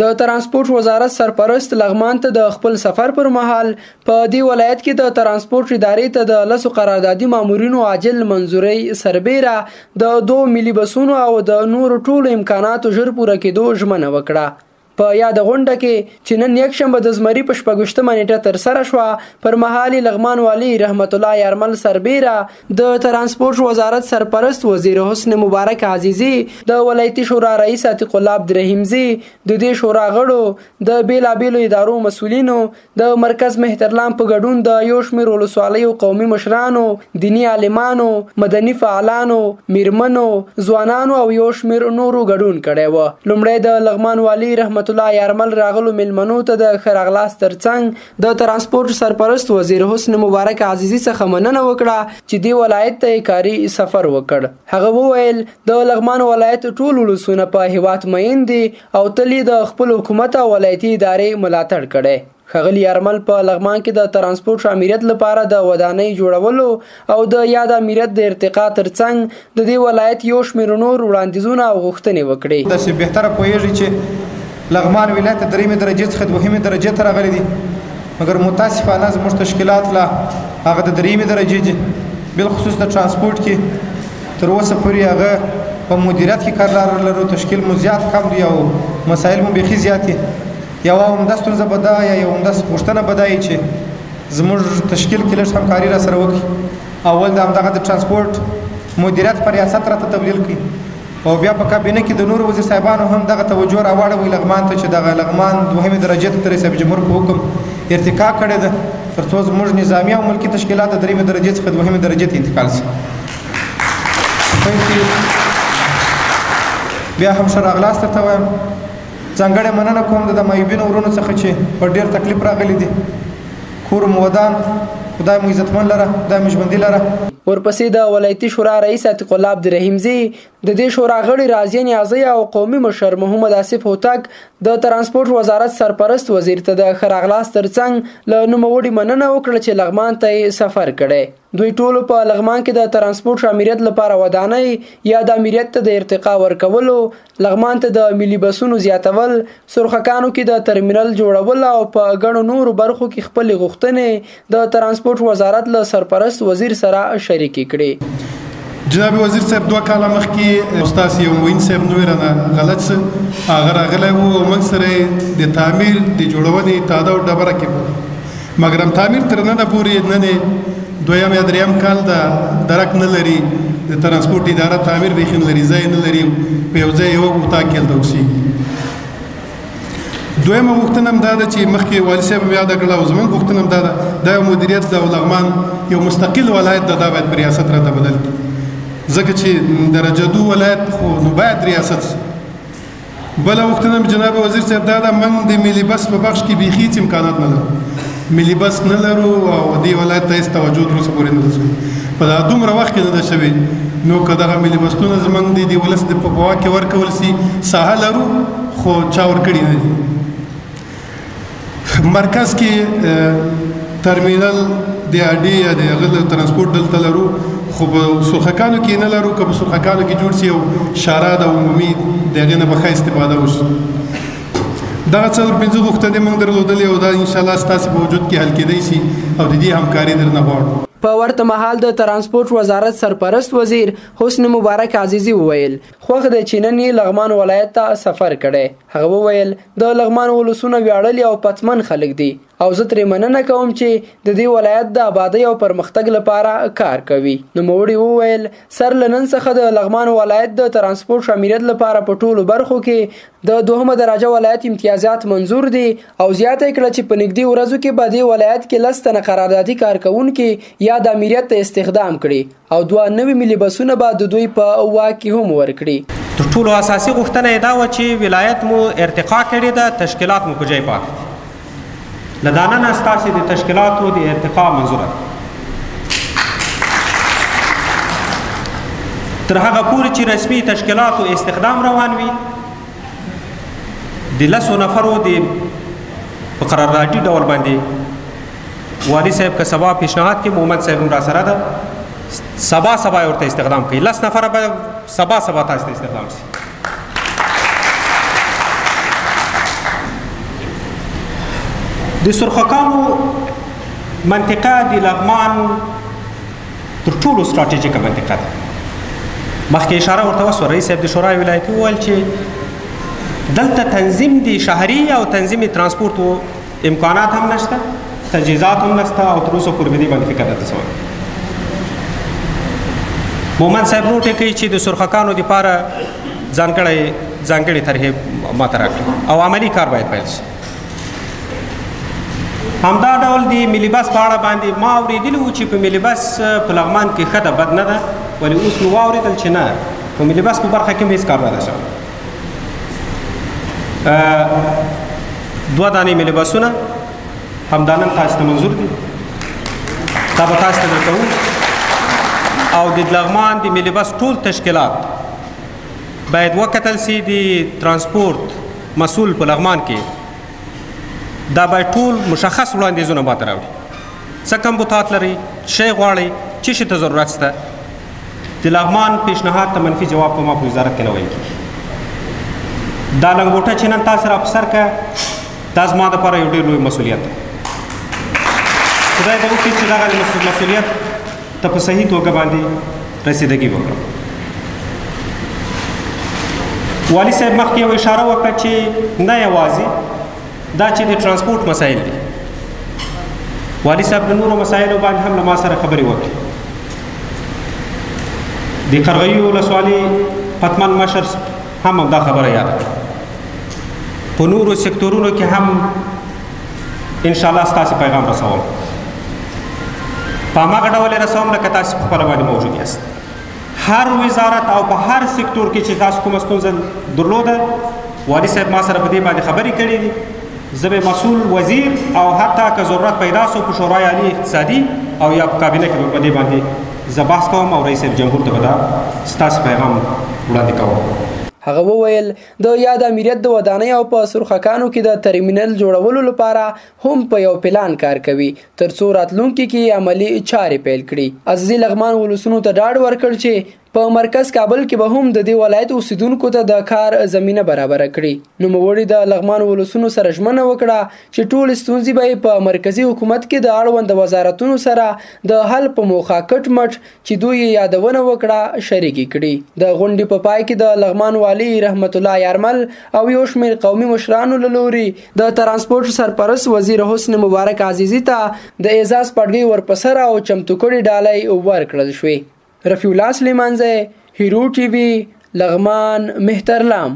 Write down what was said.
د ترانسپورت وزارت سرپرست لغمان ته د خپل سفر پر مهال په دې ولایت کې د ترانسپورت ادارې ته د 10 قراردادي مامورینو عاجل منظورۍ سربېره د 2 ملي بسونو او د نورو ټولو امکاناتو ژر پوره کېدو ژمنه وکړه. په یاده غونډه کې چې نن یکشنبه د زمري په 26مه نېټه ترسره شوه، پر مهال یې لغمان والي رحمت الله یارمل سربېره د ترانسپورت وزارت سرپرست وزیر حسن مبارک عزیزي، د ولایتي شورا رئیس عتیق الله عبدالرحیمزي، د دې شورا غړو، د بېلابېلو ادارو مسؤلینو، د مرکز مهترلام په ګډون د یو شمېر ولسوالیو قومي مشرانو، دیني عالمانو، مدني فعالانو، میرمنو، ځوانانو او یو شمېر نورو ګډون کړی و. لومړی د لغمان والي رحمت الله یارمل راغلو میلمنو ته د ښه راغلاست ترڅنګ د ترانسپورت سرپرست وزیر حسن مبارک عزیزي څخه مننه وکړه چې دې ولایت ته یې کاري سفر وکړ. هغه وویل، د لغمان ولایت ټول ولسونه په هیواد مین دي او تل یې د خپل حکومت او ولایتي ادارې ملاتړ کړی. ښاغلي یارمل په لغمان کې د ترانسپورت آمریت لپاره د ودانۍ جوړولو او د یاد آمریت د ارتقا ترڅنګ د دې ولایت یو شمېر نور وړاندیزونه او غوښتنې وکړې. تاسې بهتره پوهېږئ چې لغمان ولایت د درېیمې درجې څخه دوهمې درجې ته راغلي دي، مګر متاسفانه زموږ تشکیلات لا هغه د درېیمې درجې دي، بالخصوص د ترانسپورت کې تر اوسه پورې هغه په مدیریت کې کار لرو، تشکیل مو زیات کم دی او مسایل مو بیخي زیات دي. یوه عمده ستونزه به دا یا یوه عمده غوښتنه به دا وي چې زموږ تشکیل کې لږ همکاري را سره وکړي. اول د همدغه د ترانسپورت مدیریت په ریاست راته تبدیل کړي او بیا په کابینه کې د نورو وزیر صاحبانو هم دغه توجه راواړوي لغمان ته، چې دغه لغمان دوهمې درجې ته د رئیس صاحب جمهور په حکم ارتقا کړې ده، تر څو زموږ نظامي او ملکي تشکیلات د درېیمې درجې څخه دوهمې درجې ته انتقال شي. بیا هم ښه راغلاست درته وایم. ځانګړې مننه کوم د معیوبینو ورونو څخه چې په ډېر تکلیف راغلي دي. کور مو ودان، خدای مو عزتمن لره، خدای مو ژوندي لره. ورپسې د ولایتي شورا رئیس عتیق الله عبدالرحیمزي، د دې شورا غړي راضیه نیازۍ او قومي مشر محمد آصف هوتک د ترانسپورت وزارت سرپرست وزیر ته د ښه راغلاست ترڅنګ له نوموړي مننه وکړه چې لغمان ته یې سفر کړی. دوی ټولو په لغمان کې د ترانسپورت آمریت لپاره ودانۍ یا د آمریت ته د ارتقا ورکولو، لغمان ته د ملي بسونو زیاتول، سرخکانو کې د ترمینل جوړول او په ګڼو نورو برخو کې خپلې غوښتنې د ترانسپورت وزارت له سرپرست وزیر سره شریکې کړې. جناب وزیر صاحب، 2 کاله مخکې ستاسې یو معین صاحب نوم یې رانه غلط شه، هغه راغلی و او موږ سره یې د تعمیر د جوړونې تاده او ډبره کې بوله، مګرم تعمیر تر ننه پورې نن یې دویم یا دریم کال ده درک نه لري. د ترانسپورت اداره تعمیر بیخي نه لري، ځای نه لري، په یو ځای یو اتاق کې هلته اوسېږي. دویمه غوښتنه هم دا ده چې مخکې والي صاحب هم یاده کړله او زموږ غوښتنه هم دا ده، دا یو مدیریت ده او لغمان یو مستقل ولایت ده، دا باید په ریاست راته بدل کړي، ځکه چې درجه 2 ولایت خو نو باید ریاست شي. بله غوښتنه هم جناب وزیر صاحب دا ده، موږ د ملي بس په بخش کې بیخي هېڅ امکانات نه لرو، ملي بس نه لرو او دې ولایت ته هېڅ توجه تر اوسه پورې نه ده شوې، په دا دومره وخت کې نه ده شوې. نو که دغه ملي بسونه زموږ د دې ولس د په واک کې ورکول شي، ساحه لرو خو چا ورکړي نه دي. مرکز کې ترمینل د اډې یا د هغه د ترانسپورت دلته لرو، خو په سرخکانو کې نه لرو. که په سرخکانو کې جوړ شي او شارع د عمومي د هغې نه به ښه استفاده وشي. دغه 4-5 غوښتنې موږ درلودلې او دا انشاءالله ستاسې په وجود کې حل کېدی شي او د دې همکاري درنه غواړو. په ورته مهال د ترانسپورت وزارت سرپرست وزیر حسن مبارک عزیزي وویل، خوښ دی چې نن یې لغمان ولایت ته سفر کړی. هغه وویل، د لغمان ولسونه ویاړلي او پتمن خلک دي او زه ترې مننه کوم چې د دې ولایت د آبادۍ او پرمختګ لپاره کار کوي. نوموړي وویل، سر له نن څخه د لغمان ولایت د ترانسپورت آمریت لپاره په ټولو برخو کې د دوهمه درجه ولایت امتیازات منظور دي او زیاته یې کړه چې په نږدې ورځو کې به دې ولایت کې 10 تنه قراردادي کارکوونکي یا د آمریت ته استخدام کړي او 92 ملي بسونه به د دوی په واک کې هم ورکړي. تر ټولو اساسي غوښتنه یې دا وه چې ولایت مو ارتقا کړې ده، تشکیلات مو په ځای پاتې دي. له دا ننه ستاسې د تشکیلاتو د ارتقا منظوره ده. تر هغه پورې چې رسمي تشکیلاتو استخدام روان وي، د 10 نفرو د په قراردادي ډول باندې والي صاحب که سبا پیشنهاد کې محمد صاحب هم راسره ده، سبا سبا یې ورته استخدام کوي. 10 نفره به سبا سبا تاسو ته استخدام شي. د سرخکانو منطقه د لغمان تر ټولو ستراتیژیکه منطقه ده. مخکې اشاره ورته وسوه، رئیس صاحب د شورای ولایتي وویل چې دلته تنظیم دی شهري او تنظیم ترانسپورت امکانات هم نشته، تجهیزات هم نشته او تر اوسه پورې په دې باندې فکر نه دی شوی. مومند صاحب نوټ کوي چې د سرخکانو دپاره ځانګړې طرحې ماته راکړي او عملي کار باید پیل شي. همدا ډول د ملي بس په اړه باندې ما اورېدلي وو چې په ملي بس په لغمان کې ښه ده، بد نه ده، ولې اوس مې واورېدل چې نه، په ملي بس په برخه کې هم هېڅ کار نه ده شوی. دوه دانې ملي بسونه همدا نن تاسو ته منظور دي، دا به تاسو ته درکوو. او د لغمان د ملي بس ټول تشکیلات باید وکتل سي. د ترانسپورت مسول په لغمان کې دا باید ټول مشخص وړاندیزونه ماته راوړي، څه کمبوتات لري، شی غواړئ، څه شي ته ضرورت شته. د لغمان پیشنهاد ته منفي جواب په ما په وزارت کې نه ویل کېږي. دا لنګوټه چې نن تاسو را په سر کړه، دا زما دپاره یو ډېر لوی مسؤلیت دی. خدای دې وکړي چې دغه مسؤلیت ته په صحیح توګه باندې رسیدګي وکړم. والي صاحب مخکې یو اشاره وکړه چې نه یوازې دا چې د ترانسپورت مسایل دي، والي صاحب د نورو مسایلو باندې هم له ما سره خبرې وکړې. د قرغیو ولسوالي پتمن مشر هم همدا خبره یاده کړه. په نورو سکتورونو کې هم انشاءالله ستاسې پیغام رسوم، په هماغه ډول یې رسوم لکه تاسې په خپله باندې موجود یاست. هر وزارت او په هر سکتور کې چې تاسو کومه ستونزه درلوده، والي صاحب ما سره په دې باندې خبرې کړې دي. زه به مسؤل وزیر او حتی که ضرورت پیدا سو په شورای عالي اقتصادي او یا په کابینه کې به په دې باندې زه بحث کوم او رئیس صاحب جمهور ته به دا ستاسې پیغام وړاندې کوم. هغه وویل د یاد امیریت د ودانۍ او په سرخکانو کې د ترمینل جوړولو لپاره هم په یو پلان کار کوي ترڅو راتلونکي کې عملي چارې پیل کړي. عزیزي لغمان ولسونو ته ډاډ ورکړ چې په مرکز کابل کې به هم د دې ولایت اوسیدونکو ته د کار زمینه برابره کړي. نوموړي د لغمان ولسونو سره ژمنه وکړه چې ټولې ستونزې به یې په مرکزي حکومت کې د اړوند وزارتونو سره د حل په موخه کټ مټ چې دوی یې یادونه وکړه شریکې کړي. د غونډې په پای کې د لغمان والي رحمت الله یارمل او یو شمېر قومي مشرانو له لوري د ترانسپورت سرپرست وزیر حسن مبارک عزیزي ته د اعزاز پټګۍ ورپسره او چمتو کړې ډالۍ ورکړل شوې. رفیع الله سلیمانزی، هیرو ټي وي، لغمان، مهترلام.